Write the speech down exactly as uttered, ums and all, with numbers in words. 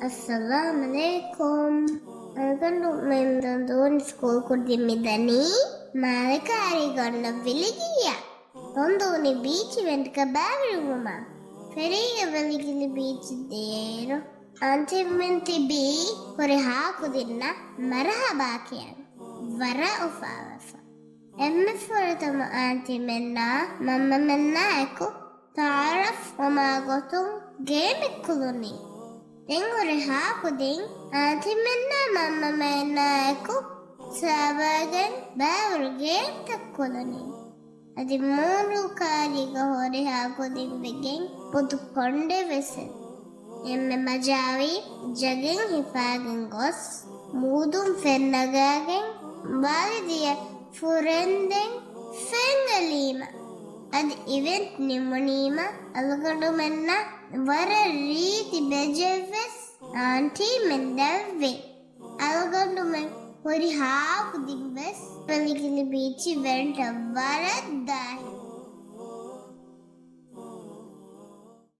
އައްސަލާމް ޢަލައިކުމް. އަޅުގަނޑުމެން ދޮންދޫނި ސްކޫލް ކުދިން މިދަނީ މާލެ ކާރީގަނޑަށް ވިލިގިއްޔާ. ދޮންދޫނި ބީޗް އިވެންޓްގަ ބައިވެރިވުމަށް ފެރީގަ ވިލިގިލި ބީޗް ދޭއިރު، އާންޓީމެން ތިބީ ހުރިހާ ކުދިންނަށް މަރުޙަބާ ކިޔަން. ވަރަށް އުފާވެފަ. އެންމެ ފުރަތަމަ އާންޓީމެންނާ މަންމަމެންނާ އެކު ތަޢާރަފް ވުމާ ގޮތުން ގޭމެއް ކުޅުނީ. ދެން ހުރިހާ ކުދިން އާންޓީމެންނާ މަންމަމެންނާ އެކު ސާބައިގެން ބައިވަރު ގޭމްތައް ކުޅުނީ. އަދި މޫނޫ ކާރީގަ ހުރިހާ ކުދިން ވެގެން ބޮޑު ކޮނޑެއް ވެސް އެންމެ މަޖާވީ ޖަގައިން ހިފާގެން ގޮސް، މޫދުން ފެން ނަގާގެން ވަރިދިޔަ ފުރެންދެން ފެން އެޅީމަ. އަދި އިވެންޓް ނިމުނީމަ އަޅުގަނޑުމެންނަށް ވަރަށް ރީތި ބެޖެއް ވެސް އާންޓީމެން ދެއްވި. އަޅުގަނޑުމެން ހުރިހާ ކުދިން ވެސް ވިލިގިލި ބީޗް އިވެންޓަށް ވަރަށް ދާހި.